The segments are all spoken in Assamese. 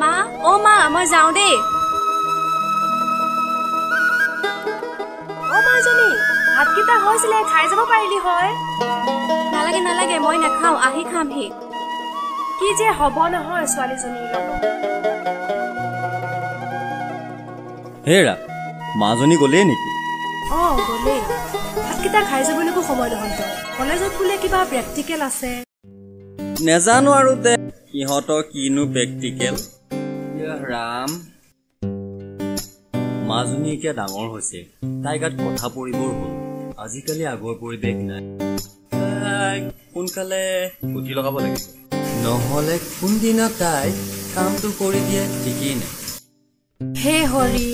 মা, অ' মা, মই যাওঁ দেই। অ' মাজনী, ভাতকেইটা হৈছিলে, খাই যাব পাৰিলি হয়। নালাগে নালাগে, মই নাখাওঁ, আহি খামহি। কি যে হ'ব নহয় ছোৱালীজনীৰ লগত। হেৰা, মাজনী গ'লেই নেকি? অঁ গ'লেই। ভাতকেইটা খাই যাবলৈকো সময় নহ'ল। তই কলেজত বোলে কিবা প্ৰেক্টিকেল আছে। নেজানো আৰু দে, সিহঁতৰ কিনো প্ৰেক্টিকেল। ৰাম, মাজনী এতিয়া ডাঙৰ হৈছে, তাই গাত কথা পৰিবৰ হ'ল। আজিকালি আগৰ পৰিৱেশ নাই। তাইক সোনকালে খুটি লগাব লাগিব, নহ'লে কোনদিনা তাই কামটো কৰি দিয়ে ঠিকেই নাই। হে হৰি,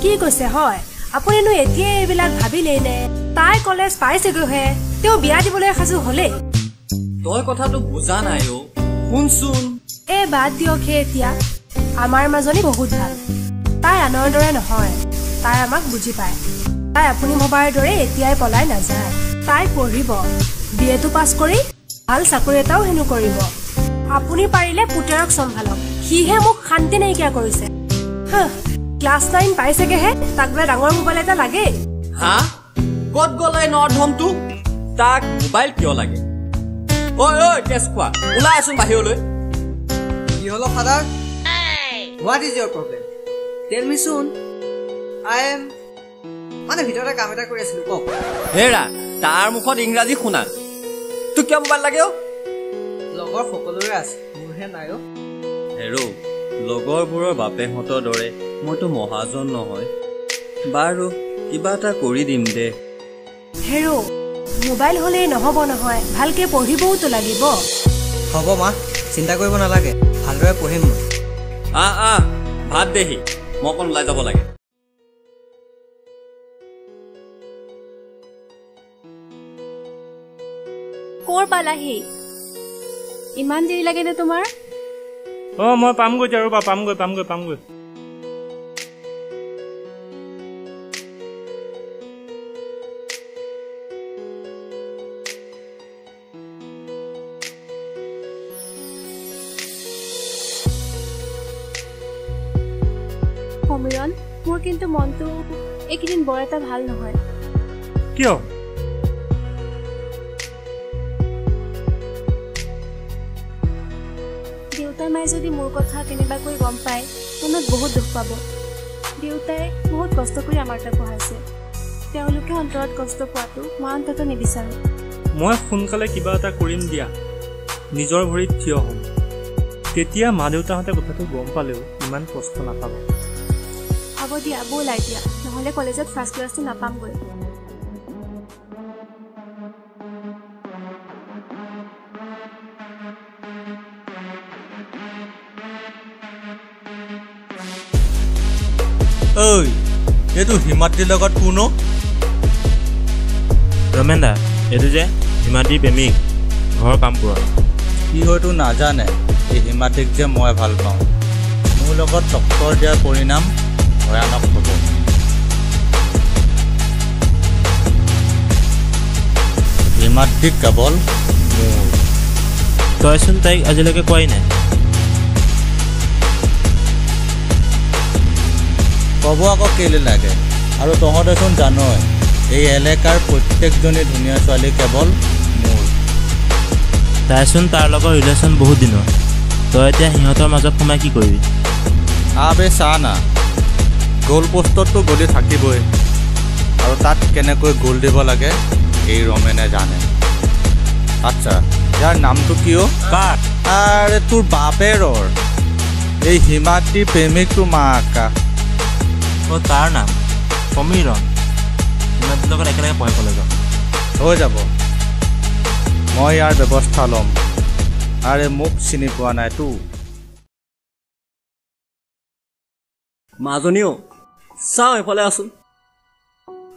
কি কৈছে হয়? আপুনিনো এতিয়াই এইবিলাক ভাবিলেই নে? তাই কলেজ পাইছেগৈহে, তেওঁ বিয়া দিবলৈ সাজু হ'লেই। তই কথাটো বুজা নাই অ'। শুনচোন। এই বাদ দিয়কহে এতিয়া। আমাৰ মাজনী বহুত ভাল, তাই আনৰ দৰে নহয়, তাই আমাক বুজি পায়। তাই আপুনি ভবাৰ দৰে এতিয়াই পলাই নাযায়। তাই পঢ়িব, বি এটো পাছ কৰি ভাল চাকৰি এটাও হেনো কৰিব। আপুনি পাৰিলে পুতেৰক চম্ভালক, সিহে মোক শান্তি নাইকিয়া কৰিছে। ক্লাছ 9 পাইছেগেহে, তাক বোলে ডাঙৰ মোবাইল এটা লাগেই। হা, ক'ত গ'ল এই নৰধমটো? তাক মোবাইল কিয় লাগে? ঐ ঐ তেজ খোৱা, ওলাই আছোন বাহিৰলৈ। কি হ'ল father? What is your problem? Tell me soon. I am মানে ভিতৰতে কাম এটা কৰি আছিলো, কওক। হেৰা, তাৰ মুখত ইংৰাজী শুনা। তোক কিয় মোবাইল লাগে অ'? লগৰ সকলোৰে আছে, মোৰহে নাই অ'। হেৰৌ, লগৰবোৰৰ বাপেহঁতৰ দৰে মইতো মহাজন নহয়। বাৰু কিবা এটা কৰি দিম দে। হেৰৌ, মোবাইল হ'লেই নহ'ব নহয়, ভালকে পঢ়িবওতো লাগিব। হ'ব মা, চিন্তা কৰিব নালাগে, ভালদৰে পঢ়িম মই। আহ আহ, ভাত দেহি, মই অকণ ওলাই যাব লাগে। ক'ৰ পালাহি? ইমান দেৰি লাগেনে তোমাৰ? অঁ, মই পামগৈ এতিয়া, ৰ'বা, পামগৈ পামগৈ পামগৈ। সমীৰণ, মোৰ কিন্তু মনটো এইকেইদিন বৰ এটা ভাল নহয়। কিয়? দেউতাই মায়ে যদি মোৰ কথা কেনেবাকৈ গম পায়, মনত বহুত দুখ পাব। দেউতাই বহুত কষ্ট কৰি আমাৰ তাত পঢ়াইছে, তেওঁলোকে অন্তৰত কষ্ট পোৱাটো মই অন্ততঃ নিবিচাৰোঁ। মই সোনকালে কিবা এটা কৰিম দিয়া, নিজৰ ভৰিত থিয় হ'ম। তেতিয়া মা দেউতাহঁতে কথাটো গম পালেও ইমান কষ্ট নাপাব। হ'ব দিয়া, ব'লা এতিয়া, নহ'লে কলেজত ফাৰ্ষ্ট ক্লাছটো নাপামগৈ। ঐ, এইটো হিমাদ্ৰীৰ লগত কোন অ'? ৰমেন দা, এইটো যে হিমাদ্ৰীৰ প্ৰেমিক, ঘৰ কামপুৰত। সি হয়তো নাজানে এই হিমাদ্ৰীক যে মই ভাল পাওঁ। মোৰ লগত টক্কৰ দিয়াৰ পৰিণাম ভয়ানক হ'ব। হিমাদ্ৰী কেৱল মোৰ। তইচোন তাইক আজিলৈকে কোৱাই নাই। ক'ব আকৌ কেলৈ লাগে? আৰু তহঁতেচোন জানই, এই এলেকাৰ প্ৰত্যেকজনী ধুনীয়া ছোৱালী কেৱল মোৰ। তাইচোন তাৰ লগত ৰিলেশ্যন বহুত দিনৰ। তই এতিয়া সিহঁতৰ মাজত সোমাই কি কৰিবি? আবে চা না, গ'ল পোষ্টততো গলি থাকিবই, আৰু তাত কেনেকৈ গ'ল দিব লাগে এই ৰমেনে জানে। আচ্ছা, ইয়াৰ নামটো কি অ'? কাৰ? আৰে তোৰ বাপেৰৰ, এই হিমাদ্ৰী প্ৰেমিকটো মাকা। অ', তাৰ নাম সমীৰণ। হিমাদ্ৰীৰ লগত একেলগে পঢ়ে কলেজত। হৈ যাব, মই ইয়াৰ ব্যৱস্থা ল'ম। আৰে মোক চিনি পোৱা নাইতো। মাজনীও চাওঁ এইফালে আছোন।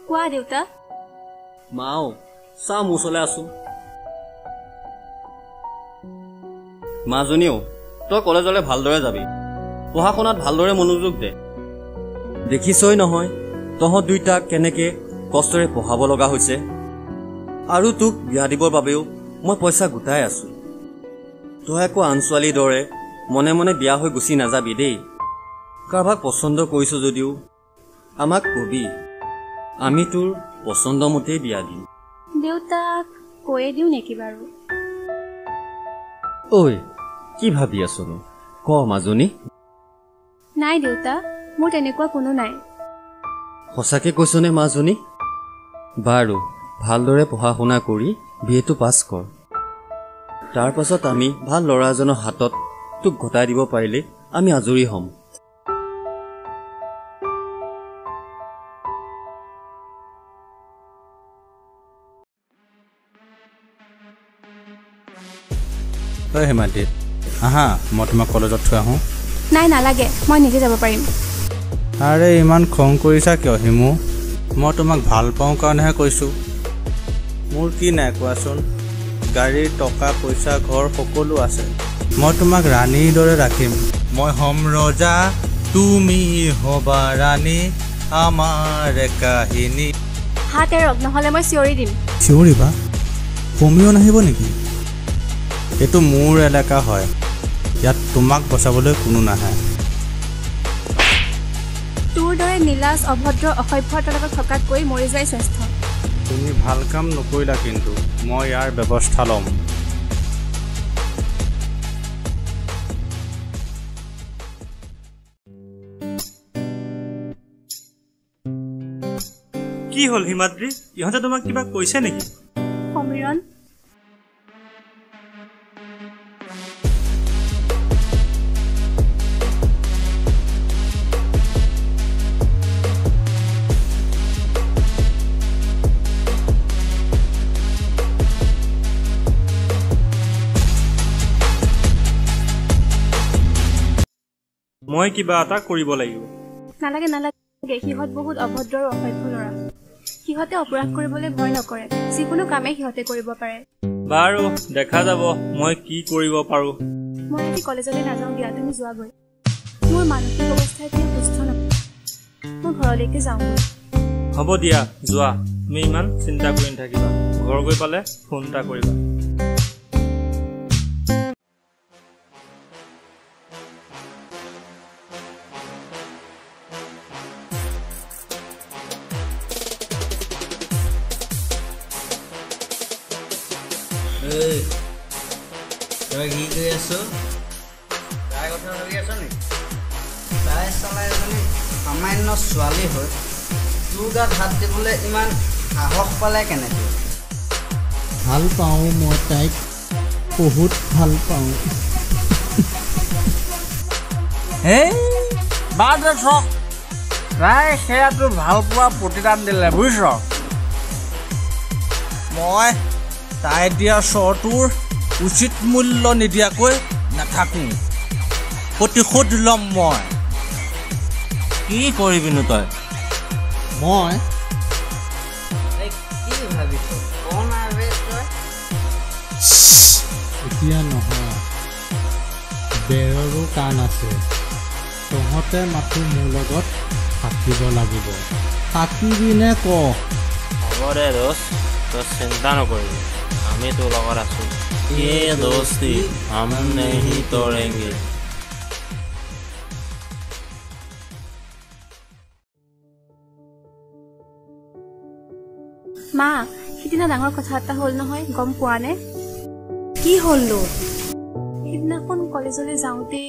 কোৱা দেউতা। মাও চাওঁ মোৰ ওচৰলৈ আছোন। মাজনীও, তই কলেজলৈ ভালদৰে যাবি, পঢ়া শুনাত ভালদৰে মনোযোগ দে। দেখিছই নহয় তহঁত দুইটাক কেনেকৈ কষ্টৰে পঢ়াব লগা হৈছে, আৰু তোক বিয়া দিবৰ বাবেও মই পইচা গোটাই আছোঁ। তই আকৌ আন ছোৱালীৰ দৰে মনে মনে বিয়া হৈ গুচি নাযাবি দেই। কাৰোবাক পচন্দ কৰিছ যদিও আমাক কবি, আমি তোৰ পচন্দ মতেই বিয়া দিম। দেউতাক কৈয়ে দিওঁ নেকি বাৰু? ঐ, কি ভাবি আছনো ক মাজনী? নাই দেউতা, মোৰ তেনেকুৱা কোনো নাই। সঁচাকে কৈছনে মাজনী? বাৰু, ভালদৰে পঢ়া শুনা কৰি বি এটো পাছ কৰ, তাৰ পাছত আমি ভাল ল'ৰা এজনৰ হাতত তোক গতাই দিব পাৰিলে আমি আজৰি হ'ম। ঐ হিমাদ্ৰী, আহা, মই তোমাক কলেজত থৈ আহোঁ। নাই, নালাগে, মই নিজে যাব পাৰিম। আৰে ইমান খং কৰিছা কিয় হিমু? মই তোমাক ভাল পাওঁ কাৰণেহে কৈছোঁ। মোৰ কি নাই কোৱাচোন? গাড়ী, টকা পইচা, ঘৰ সকলো আছে। মই তোমাক ৰাণীৰ দৰে ৰাখিম। মই হ'ম ৰজা, তুমি হ'বা ৰাণী, আমাৰ কাহিনী। হাত এৰক, নহ'লে মই চিঞৰি দিম। চিঞৰিবা? কমিও নাহিব নেকি? এইটো মোৰ এলেকা হয়, ইয়াত তোমাক বচাবলৈ কোনো নাহে। তোৰ দৰে নীলাজ, অভদ্ৰ, অসভ্যতাৰ লগত থকাতকৈ মৰি যোৱাই শ্ৰেষ্ঠ। তুমি ভাল কাম নকৰিলা কিন্তু, মই ইয়াৰ ব্যৱস্থা ল'ম। কি হ'ল হিমাদ্ৰী, ইহঁতে তোমাক কিবা কৈছে নেকি? সমীৰণ, মই কিবা এটা কৰিব লাগিব। নালাগে নালাগে, সিহঁত বহুত অভদ্ৰ আৰু অসভ্য ল'ৰা। সিহঁতে অপৰাধ কৰিবলৈ ভয় নকৰে, যিকোনো কামেই সিহঁতে কৰিব পাৰে। বাৰু, দেখা যাব মই কি কৰিব পাৰোঁ। মই আজি কলেজলৈ নাযাওঁ দিয়া, তুমি যোৱাগৈ। মোৰ মানসিক অৱস্থা এতিয়া সুস্থ নহয়, মই ঘৰলৈকে যাওঁগৈ। হ'ব দিয়া, যোৱা, তুমি ইমান চিন্তা কৰি নাথাকিবা। ঘৰ গৈ পালে ফোন এটা কৰিবা। তই কি কৰি আছ? তাইৰ কথা ভাবি আছ নেকি? তাই চলাই এজনী সামান্য ছোৱালী হৈ তোৰ গাত হাত দিবলৈ ইমান সাহস পালে কেনেকৈ? ভাল পাওঁ মই তাইক, বহুত ভাল পাওঁ। হেই বাদ দে চক, তাই সেয়াটো ভাল পোৱা প্ৰতিদান দিলে বুজিছ। মই তাই দিয়া চৰটোৰ উচিত মূল্য নিদিয়াকৈ নাথাকোঁ, প্ৰতিশোধ ল'ম মই। কি কৰিবিনো তই? মই কি ভাবিছ এতিয়া নহয়, বেৰৰো কাণ আছে। তহঁতে মাথো মোৰ লগত থাকিব লাগিব। থাকিবি নে ক? হ'ব দে দোস্ত, তই চিন্তা নকৰিবি, আমি তোৰ লগত আছোঁ। ये दोस्ती हम नहीं तोड़ेंगे। মা, সিদিনা ডাঙৰ কথা এটা হ'ল নহয়, গম পোৱা নে? কি হ'লনো? সিদিনাখন কলেজলৈ যাওঁতে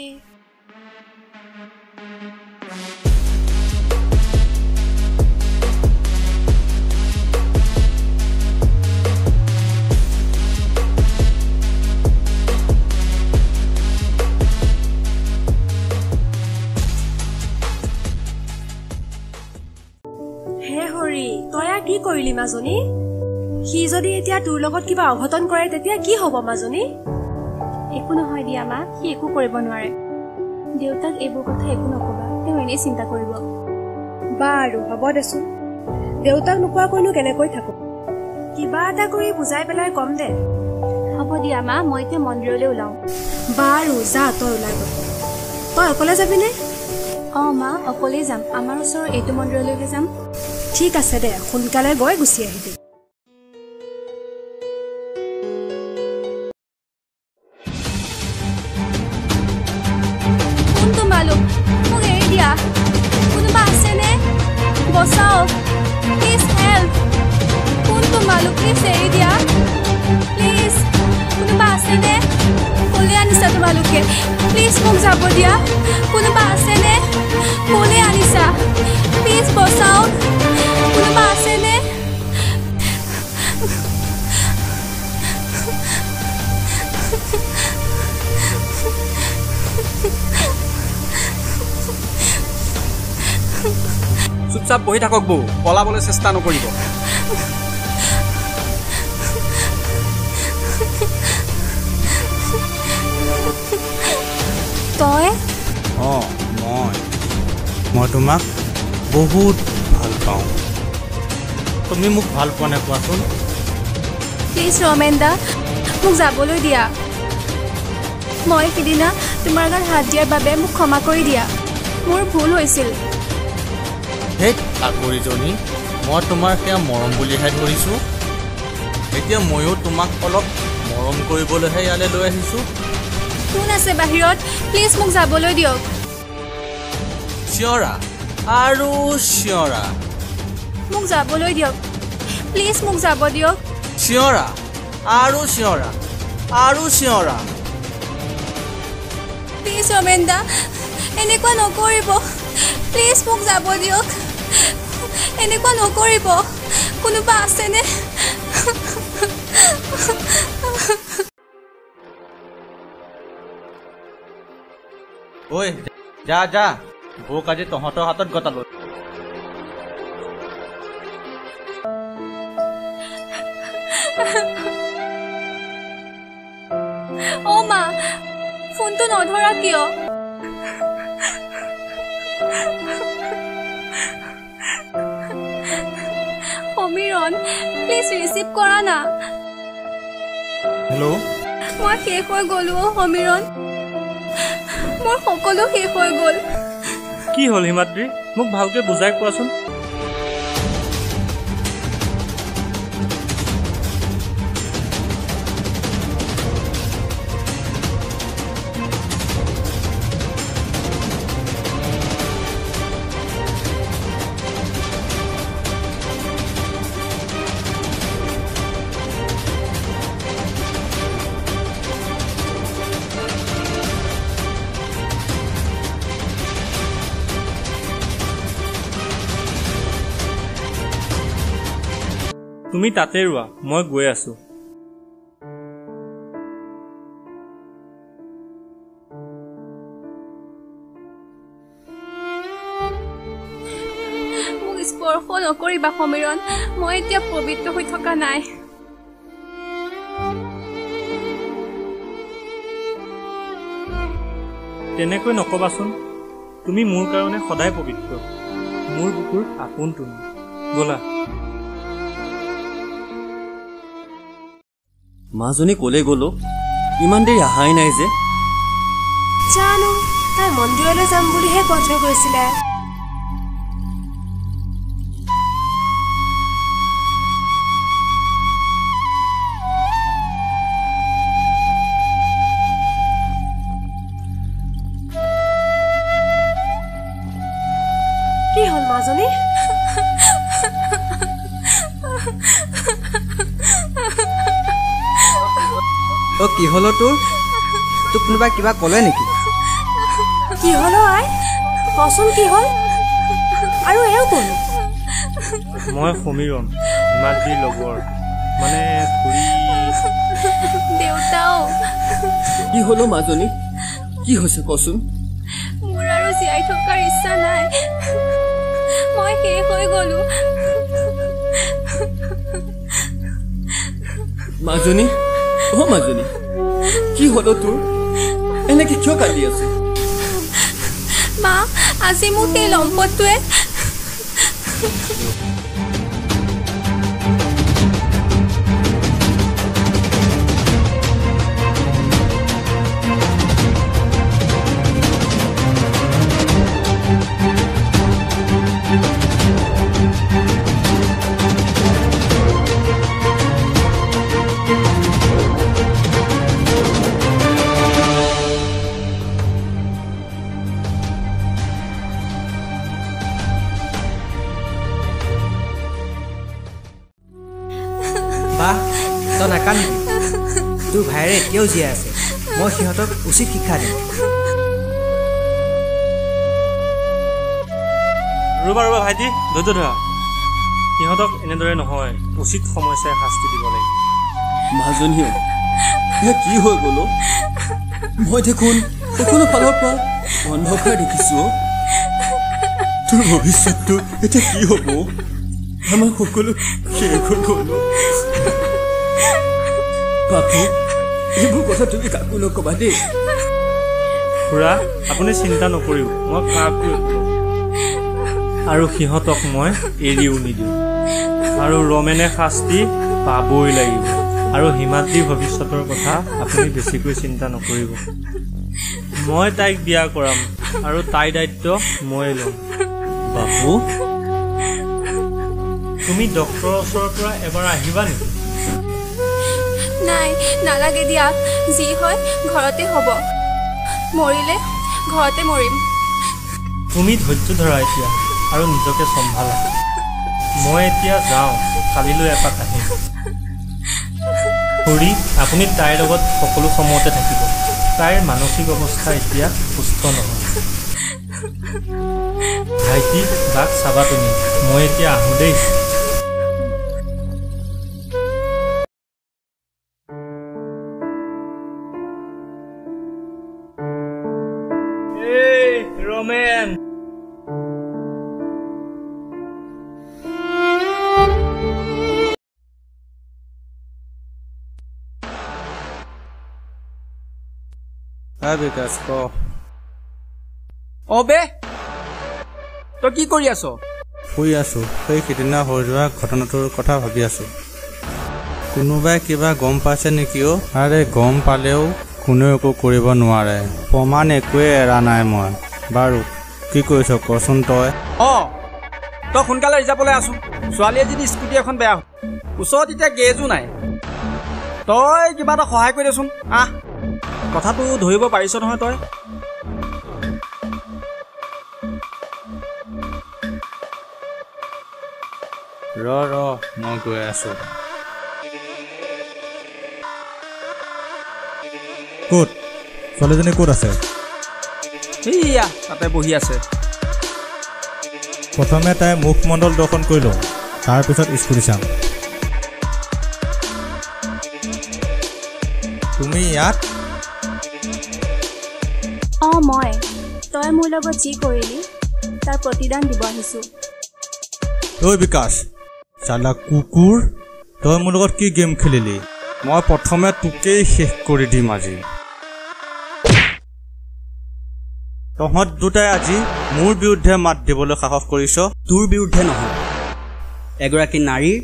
কি কৰিলি মাজনী? সি যদি এতিয়া তোৰ লগত কিবা অঘটন কৰে তেতিয়া কি হ'ব মাজনী? একো নহয় দিয়া মা, সি একো কৰিব নোৱাৰে। দেউতাক এইবোৰ কথা একো নকবা, তেওঁ এনেই চিন্তা কৰিব। বাৰু হ'ব দেচোন, দেউতাক নোকোৱাকৈনো কেনেকৈ থাকো? কিবা এটা কৰি বুজাই পেলাই কম দে। হ'ব দিয়া মা, মই এতিয়া মন্দিৰলৈ ওলাওঁ। বাৰু যা, তই ওলাই গল। তই অকলে যাবিনে? অঁ মা, অকলেই যাম, আমাৰ ওচৰৰ এইটো মন্দিৰলৈকে যাম। ঠিক আছে দে, সোনকালে গৈ গুচি আহিবি। তোমালোক? মোক এৰি দিয়া। কোনোবা আছেনে? বচাওক, প্লিজ হেল্প। কোন তোমালোক? প্লিজ এৰি দিয়া, প্লিজ। কোনোবা আছেনে? ক'লৈ আনিছা তোমালোকে? প্লিজ মোক যাব দিয়া। কোনোবা আছেনে? ক'লৈ আনিছা? প্লিজ বচাওক। কোনোবা আছেনে? চুপচাপ বহি থাকক বৌ, পলাবলৈ চেষ্টা নকৰিব। তই? অঁ, মই তোমাক বহুত ভাল পাওঁ। তুমি মোক ভাল পোৱা নে কোৱাচোন? প্লিজ ৰমেন দা, মোক যাবলৈ দিয়া। মই সিদিনা তোমাৰ গাত হাত দিয়াৰ বাবে মোক ক্ষমা কৰি দিয়া, মোৰ ভুল হৈছিল। হেই আকৰিজনী, মই তোমাৰ সেয়া মৰম বুলিহে ধৰিছোঁ। এতিয়া ময়ো তোমাক অলপ মৰম কৰিবলৈহে ইয়ালৈ লৈ আহিছোঁ। কোন আছে বাহিৰত? প্লিজ মোক যাবলৈ দিয়ক। চিঞৰা আৰু চিঞৰা। মোক যাবলৈ দিয়ক, প্লিজ মোক যাব দিয়ক। চিঞৰা আৰু চিঞৰা আৰু চিঞৰা। প্লিজ ৰমেন দা, এনেকুৱা নকৰিব। প্লিজ মোক যাব দিয়ক, এনেকুৱা নকৰিব। কোনোবা আছেনে? ঐ যা যা, বৌক আজি তহঁতৰ হাতত গতালো। অ মা, ফোনটো নধৰা কিয়? সমীৰণ, প্লিজ ৰিচিভ কৰা না। হেল্ল'? মই শেষ হৈ গ'লো অ সমীৰণ, মোৰ সকলো শেষ হৈ গ'ল। কি হ'ল হিমাদ্ৰী? মোক ভালকৈ বুজাই কোৱাচোন। তুমি তাতে ৰোৱা, মই গৈ আছো। মোক স্পৰ্শ নকৰিবা সমীৰণ, মই এতিয়া পবিত্ৰ হৈ থকা নাই। তেনেকৈ নকবাচোন, তুমি মোৰ কাৰণে সদায় পবিত্ৰ, মোৰ বুকুৰ আপোন তুমি। ব'লা। মাজনী ক'লে গ'লো? ইমান দেৰি অহাই নাই যে। জানো, তাই মন্দিৰলৈ যাম বুলিহে কৈ থৈ গৈছিলে। কি হ'ল মাজনী? অ কি হ'ল তোৰ? তোক কোনোবাই কিবা ক'লে নেকি? কি হ'ল আই কচোন, কি হ'ল? আৰু এওঁ কোন? মই সমীৰণ, হিমাদ্ৰীৰ লগৰ, মানে খুৰী। দেউতাও। কি হ'ল মাজনী? কি হৈছে কচোন? মোৰ আৰু জীয়াই থকাৰ ইচ্ছা নাই, মই শেষ হৈ গ'লো। মাজনী, অ মাজনী, কি হ'ল তোৰ? এনেকে কিয় কান্দি আছে? মা, আজি মোক সেই লম্পটটোৱে। ভাইৰে এতিয়াও জীয়াই আছে। মই সিহঁতক উচিত শিক্ষা দিম। ৰ'বা ৰ'বা ভাইটি, ধৈৰ্য ধৰা। সিহঁতক এনেদৰে নহয়, উচিত সময় চাই শাস্তি দিব লাগিব। মাজনীও, এয়া কি হৈ গ'ল? মই দেখোন সকলো ফালৰ পৰা অন্ধকাৰ দেখিছো। তোৰ ভৱিষ্যতটো এতিয়া কি হ'ব? আমাৰ সকলো শেষ হৈ গ'ল। বাপু, এইবোৰ কথা তুমি কাকো নক'বা দেই। খুৰা, আপুনি চিন্তা নকৰিব, মই কাকো আৰু সিহঁতক মই এৰিও নিদিওঁ। আৰু ৰমেনে শাস্তি পাবই লাগিব। আৰু হিমাদ্ৰীৰ ভৱিষ্যতৰ কথা আপুনি বেছিকৈ চিন্তা নকৰিব। মই তাইক বিয়া কৰাম আৰু তাইৰ দায়িত্ব মই ল'ম। বাপু, তুমি ডক্তৰৰ ওচৰৰ পৰা এবাৰ আহিবা নেকি? নাই, নালাগে দিয়া। যি হয় ঘৰতে হ'ব, মৰিলে ঘৰতে মৰিম। তুমি ধৈৰ্য ধৰা এতিয়া আৰু নিজকে চম্ভালা। মই এতিয়া যাওঁ, কালিলৈ এপাক আহিম। খুৰী, আপুনি তাইৰ লগত সকলো সময়তে থাকিব। তাইৰ মানসিক অৱস্থা এতিয়া সুস্থ নহয়। ভাইটি, বাক চাবা তুমি, মই এতিয়া আহোঁ দেই। এই ৰমেন, বিকাশ ক। অ বে, তই কি কৰি আছ? শুই আছো। সেই সিদিনা হৈ যোৱা ঘটনাটোৰ কথা ভাবি আছো। কোনোবাই কিবা গম পাইছে নেকি? অ' আৰে গম পালেও কোনেও একো কৰিব নোৱাৰে, প্ৰমাণ একোৱেই এৰা নাই মই। বাৰু কি কৰিছ কচোন তই? অ তই সোনকালে ৰিজাৰ্ভলৈ আছোন। ছোৱালীয়ে যদি স্কুটি এখন বেয়া হ'ল, ওচৰত এতিয়া গেৰেজো নাই। তই কিবা এটা সহায় কৰি দেচোন। আহ, কথাটো ধৰিব পাৰিছ নহয় তই? ৰ ৰ, মই গৈ আছো। ক'ত ছোৱালীজনী? ক'ত আছে? এইয়া তাতে বহি আছে। প্ৰথমে তাই মুখমণ্ডল দৰ্শন কৰি লওঁ, তাৰপিছত স্কুটি চাম। তুমি ইয়াত? অঁ মই। তই মোৰ লগত যি কৰিলি তাৰ প্ৰতিদান দিব আহিছোঁ। ঐ বিকাশ, চালা কুকুৰ, তই মোৰ লগত কি গেম খেলিলি? মই প্ৰথমে তোকেই শেষ কৰি দিম আজি। তহঁত দুটাই আজি মোৰ বিৰুদ্ধে মাত দিবলৈ সাহস কৰিছ? তোৰ বিৰুদ্ধে নহয়, এগৰাকী নাৰীৰ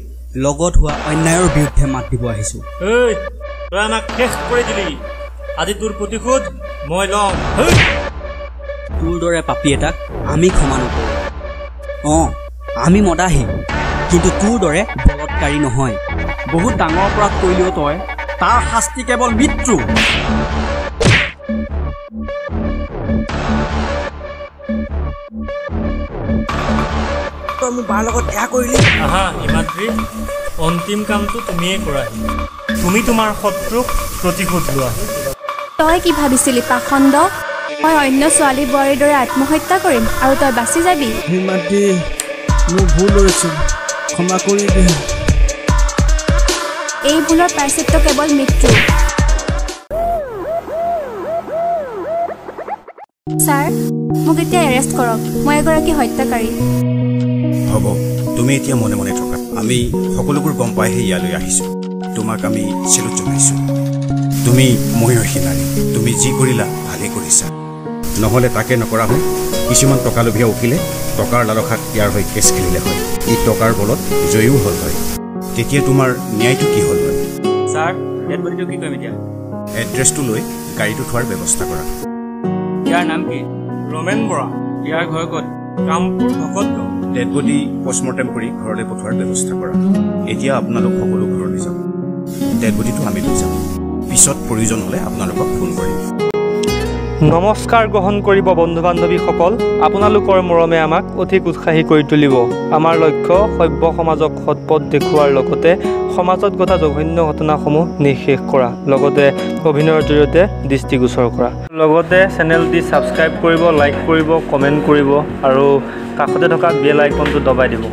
লগত হোৱা অন্যায়ৰ বিৰুদ্ধে মাত দিব আহিছোঁ। ঐ, তই আমাক শেষ কৰি দিলি, আজি তোৰ প্ৰতিশোধ মই ল'ম। তোৰ দৰে পাপী এটাক আমি ক্ষমা নকৰোঁ। অঁ, আমি মদাহী, কিন্তু তোৰ দৰে বলৎকাৰী নহয়। বহুত ডাঙৰ অপৰাধ কৰিলিও তই, তাৰ শাস্তি কেৱল মৃত্যু। তই মোৰ বাৰ লগত এয়া কৰিলি? আহা হিমাদ্ৰী, অন্তিম কামটো তুমিয়েই কৰাহি। তুমি তোমাৰ শত্ৰুক প্ৰতিশোধ লোৱা। তই কি ভাবিছিলি পাখণ্ড? মই অন্য ছোৱালী বোৱাৰীৰ দৰে আত্মহত্যা কৰিম আৰু তই বাচি যাবি? হিমাদ্ৰী, মোৰ ভুল হৈছে, ক্ষমা কৰি দে। এই ভুলৰ প্ৰায়শ্চিত্ত কেৱল মৃত্যু। ছাৰ, মোক এতিয়া এৰেষ্ট কৰক, মই এগৰাকী হত্যাকাৰী। হ'ব, তুমি এতিয়া মনে মনে থকা। আমি সকলোবোৰ গম পাইহে ইয়ালৈ আহিছোঁ। তোমাক আমি চেলুট জনাইছোঁ। তুমি ময়ূষী নাৰী, তুমি যি কৰিলা ভালেই কৰিছা। নহ'লে তাকে নকৰা হয় কিছুমান টকালোভীয়া উকিলে টকাৰ লালসাত ইয়াৰ হৈ কেছ খেলিলে হয়, ই টকাৰ বলত জয়ীও হ'ল হয়। তেতিয়া তোমাৰ ন্যায়টো কি হ'ল হয়? ছাৰ, ডেড বডিটো কি কৰিম এতিয়া? এড্ৰেছটো লৈ গাড়ীটো থোৱাৰ ব্যৱস্থা কৰা। ইয়াৰ নাম কি? ৰমেন বৰা। ইয়াৰ ঘৰ ক'ত? Kampur Bhakatgaon. Dead body post-mortem কৰি ঘৰলৈ পঠোৱাৰ ব্যৱস্থা কৰা। এতিয়া আপোনালোক সকলো ঘৰলৈ যাওক, ডেড বডিটো আমি লৈ যাম। পিছত প্ৰয়োজন হ'লে আপোনালোকক ফোন কৰিম। নমস্কাৰ গ্ৰহণ কৰিব বন্ধু বান্ধৱীসকল। আপোনালোকৰ মৰমে আমাক অধিক উৎসাহী কৰি তুলিব। আমাৰ লক্ষ্য সভ্য সমাজক সৎপথ দেখুওৱাৰ লগতে সমাজত ঘটা জঘন্য ঘটনাসমূহ নিঃশেষ কৰা, লগতে অভিনয়ৰ জৰিয়তে দৃষ্টিগোচৰ কৰা। লগতে চেনেলটি ছাবস্ক্ৰাইব কৰিব, লাইক কৰিব, কমেণ্ট কৰিব আৰু কাষতে থকা বেল আইকনটো দবাই দিব।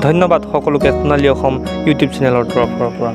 ধন্যবাদ সকলোকে সোণালী অসম ইউটিউব চেনেলৰ তৰফৰ পৰা।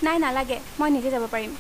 নাই, নালাগে, মই নিজে যাব পাৰিম।